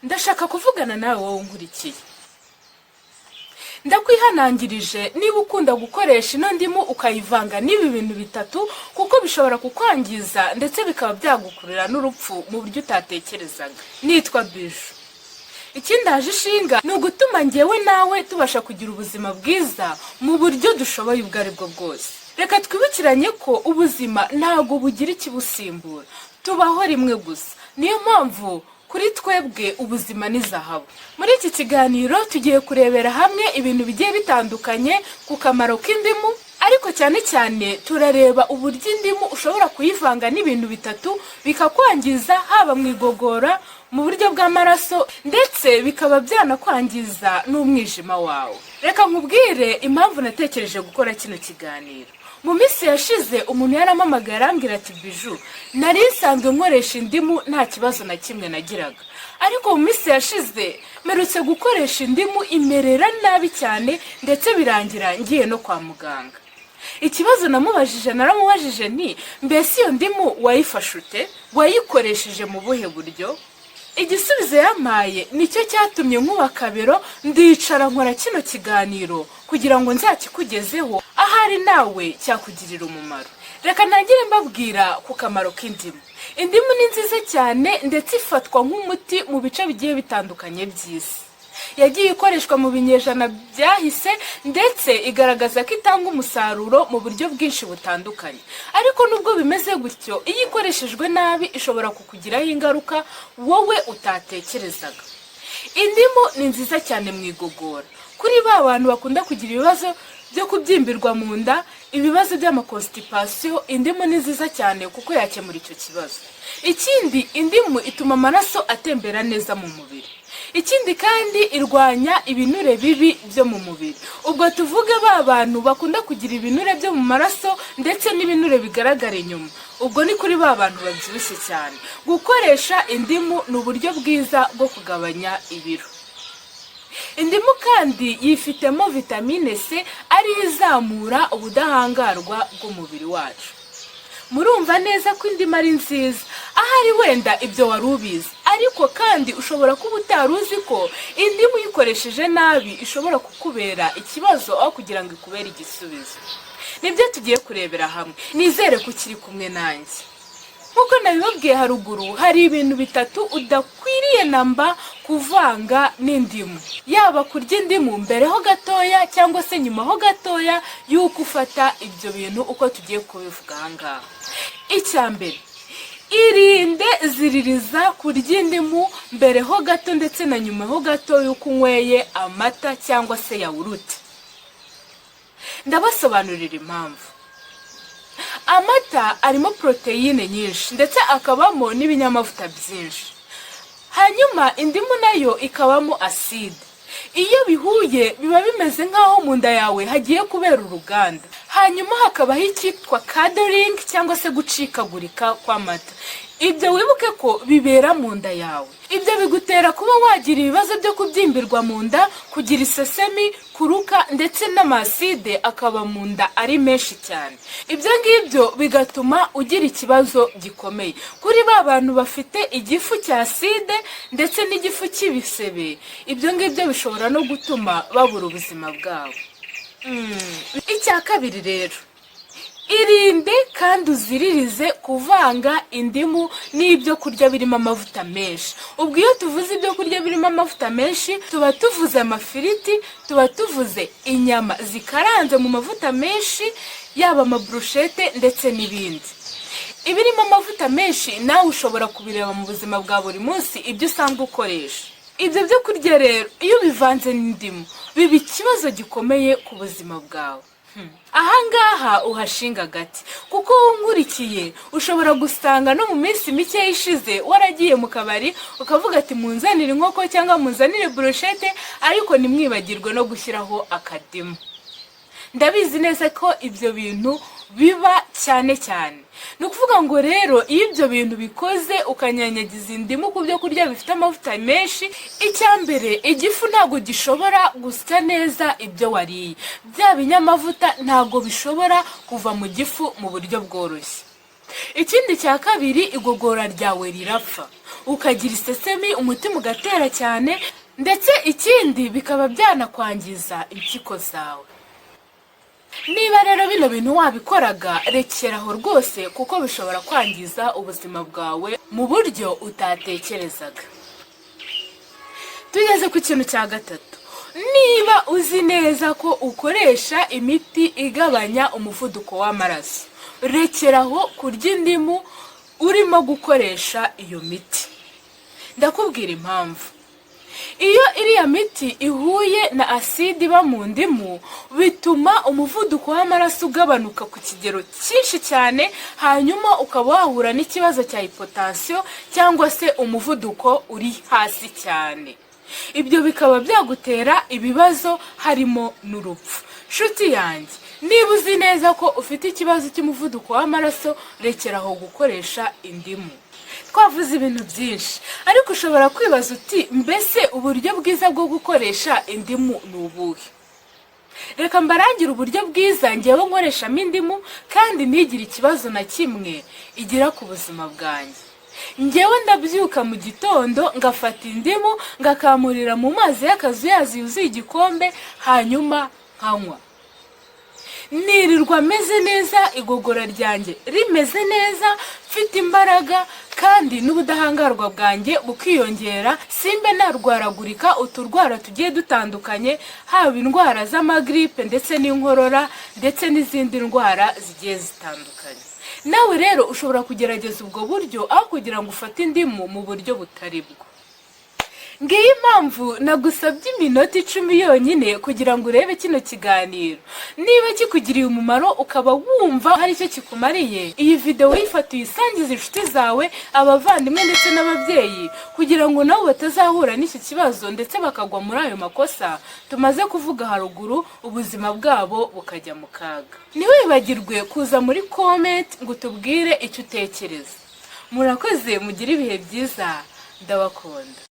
Ndashaka kuvugana nawe, wowe unkurikiye. Ndakwihanangirije, niba ukunda gukoresha ino ndimu ukayivanga n'ibi bintu bitatu, kuko bishobora kukwangiza ndetse bikaba byagukurura n'urupfu mu buryo utatekerezaga. Nitwa Biju. Ikindaje ishinga ni ugutuma ngewe nawe tubasha kugira ubuzima bwiza mu buryo dushoboye ubwo ari bwo bwose. Reka twibukiranye ko ubuzima ntabwo bugira ikibusimbura, tubaho rimwe gusa. Niyo mpamvu kuri twebwe ubuzima ni zahabu. Muri iki kiganiro tugiye kurebera hamwe ibintu bigiye bitandukanye ku kamaro k'indimu, ariko cyane cyane turareba uburyo indimu ushobora kuyivanga n'ibintu bitatu bikakwangiza, haba mu igogora, mu buryo bw'amaraso, ndetse bikaba byanakwangiza n'umwijima wawe. Reka nkubwire impamvu natekereje gukora kino kiganiro. Mu minsi yashize umuntu yarampamagaye, arambwira ati: "Biju, nari nsanzwe nkoresha indimu, nta kibazo na kimwe nagiraga, ariko mu minsi yashize mperutse gukoresha indimu imerera nabi cyane, ndetse birangira ngiye no kwa muganga." Ikibazo namubajije, naramubajije nti: "Mbese iyo ndimu wayifashe ute? Wayikoresheje mu buhe buryo?" Igisubizo yampaye nicyo cyatumye nkuba akabero, ndicara nkora kino kiganiro kugira ngo nzakikugezeho, ahari nawe cyakugirira umumaro. Reka ntangire mbabwira ku kamaro k'indimu. Indimu ni nziza cyane, ndetse ifatwa nk'umuti mu bice bigiye bitandukanye by'isi. Yagiye ikoreshwa mu binyejana byahise, ndetse igaragaza ko itanga umusaruro mu buryo bwinshi butandukanye. Ariko nubwo bimeze gutyo, iyo ikoreshejwe nabi ishobora kukugiraho ingaruka wowe utatekerezaga. Indimu ni nziza cyane mu igogora. Kuri ba bantu bakunda kugira ibibazo byo kubyimbirwa mu nda, ibibazo by'amaconstipation, indimu ni nziza cyane kuko yakemura icyo kibazo. Ikindi, indimu ituma amaraso atembera neza mu mubiri. Ikindi kandi, irwanya ibinure bibi byo mu mubiri. Ubwo tuvuge ba bantu bakunda kugira ibinure byo mu maraso ndetse n'ibinure bigaragara inyuma. Ubwo ni kuri ba bantu babyibushye cyane. Gukoresha indimu ni uburyo bwiza bwo kugabanya ibiro. Indimu kandi yifitemo vitamine C, ariyo izamura ubudahangarwa bw'umubiri wacu. Murumva neza ko indimu ari nziza. Ahari wenda ibyo wari ubizi, ariko kandi ushobora kuba utari uzi ko indimu uyikoresheje nabi ishobora kukubera ikibazo aho kugira ngo ikubere igisubizo. Nibyo tugiye kurebera hamwe. Nizere ko ukiri kumwe nanjye. Nk'uko nabibabwiye haruguru, hari ibintu bitatu udakwiriye namba kuvanga n'indimu, yaba kurya indimu mbere ho gatoya cyangwa se nyuma ho gatoya y'uko ufata ibyo bintu uko tugiye kubivuga aha ngaha. Icya mbere, irinde, ziririza kurya indimu mbere ho gato ndetse na nyuma ho gato y'uko unyweye amata cyangwa se yawurute. Ndabasobanurira impamvu. Amata arimo poroteyine nyinshi, ndetse akabamo n'ibinyamavuta byinshi, hanyuma indimu nayo ikabamo acide. Iyo bihuye biba bimeze nk'aho mu nda yawe hagiye kubera uruganda, hanyuma hakabaho icyitwa curdling cyangwa se gucikagurika kw'amata. Ibyo wibuke ko bibera mu nda yawe. Ibyo bigutera kuba wagira ibibazo byo kubyimbirwa mu nda, kugira isesemi, kuruka, ndetse n'amacide akaba mu nda ari menshi cyane. Ibyo ngibyo bigatuma ugira ikibazo gikomeye. Kuri ba bantu bafite igifu cya acide ndetse n'igifu cy'ibisebe, ibyo ngibyo bishobora no gutuma babura ubuzima bwabo. Icya kabiri rero, irinde kandi uziririze kuvanga indimu n'ibyo kurya birimo amavuta menshi. Ubwo iyo tuvuze ibyo kurya birimo amavuta menshi, tuba tuvuze amafiriti, tuba tuvuze inyama zikaranze mu mavuta menshi, yaba amabrochette ndetse n'ibindi. Ibirimo amavuta menshi nawe ushobora kubireba mu buzima bwa buri munsi, ibyo usanzwe ukoresha. Ibyo byo kurya rero, iyo ubivanze n'indimu biba ikibazo gikomeye ku buzima bwawe. Ahangaha uhashinga agati, kuko wowe ushobora gusanga no mu minsi mike ishize waragiye mu kabari ukavuga ati: "Munzanire inkoko cyangwa munzanire brochette, ariko ntimwibagirwe no gushyiraho akadimu." Ndabizi neza ko ibyo bintu biba cyane cyane. Ni ukuvuga ngo rero, iyo ibyo bintu bikoze ukanyanyagiza indimu ku byo kurya bifite amavuta menshi, icya mbere, igifu ntabwo gishobora gusya neza ibyo wariye. Bya binyamavuta ntabwo bishobora kuva mu gifu mu buryo bworoshye. Ikindi cya kabiri, igogora ryawe rirapfa. ukagira isesemi, umutima ugatera cyane, ndetse ikindi bikaba byanakwangiza impyiko zawe. Niba rero bino bintu wabikoraga, rekeraho rwose, kuko bishobora kwangiza ubuzima bwawe mu buryo utatekerezaga. Tugeze ku kintu cya gatatu. Niba uzi neza ko ukoresha imiti igabanya umuvuduko w'amaraso, rekeraho kurya indimu urimo gukoresha iyo miti. Ndakubwira impamvu. Iyo iriya miti ihuye na aside iba mu ndimu, bituma umuvuduko w'amaraso ugabanuka ku kigero cyinshi cyane, hanyuma ukaba wahura n'ikibazo cya hypotension cyangwa se umuvuduko uri hasi cyane. Ibyo bikaba byagutera ibibazo harimo n'urupfu. Nshuti yanjye, niba uzi neza ko ufite ikibazo cy'umuvuduko w'amaraso, rekeraho gukoresha indimu. Twavuze ibintu byinshi, ariko ushobora kwibaza uti: "Mbese uburyo bwiza bwo gukoresha indimu ni ubuhe?" Reka mbarangire uburyo bwiza ngewe nkoreshamo indimu kandi ntigire ikibazo na kimwe igira ku buzima bwanjye. Ngewe ndabyuka mu gitondo, ngafata indimu, ngakamurira mu mazi y'akazuyazi yuzuye igikombe, hanyuma nkanywa. Nirirwa meze neza, igogora ryanjye rimeze neza, mfite imbaraga, kandi n'ubudahangarwa bwanjye bukiyongera, simbe narwaragurika uturwara tugiye dutandukanye, haba indwara z'amagiripe ndetse n'inkorora ndetse n'izindi ndwara zigiye zitandukanye. Nawe rero ushobora kugerageza ubwo buryo aho kugira ngo ufate indimu mu buryo butari bwo. Ngiyi impamvu nagusabye iminota 10 yonyine kugira ngo urebe kino kiganiro. Niba kikugiriye umumaro, ukaba wumva hari icyo kikumariye, iyi videwo uyifate, uyisangize inshuti zawe, abavandimwe ndetse n'ababyeyi, kugira ngo nabo batazahura n'iki kibazo ndetse bakagwa muri ayo makosa tumaze kuvuga haruguru, ubuzima bwabo bukajya mu kaga. Ntiwibagirwe kuza muri comment ngo utubwire icyo utekereza. Murakoze, mugire ibihe byiza, ndabakunda.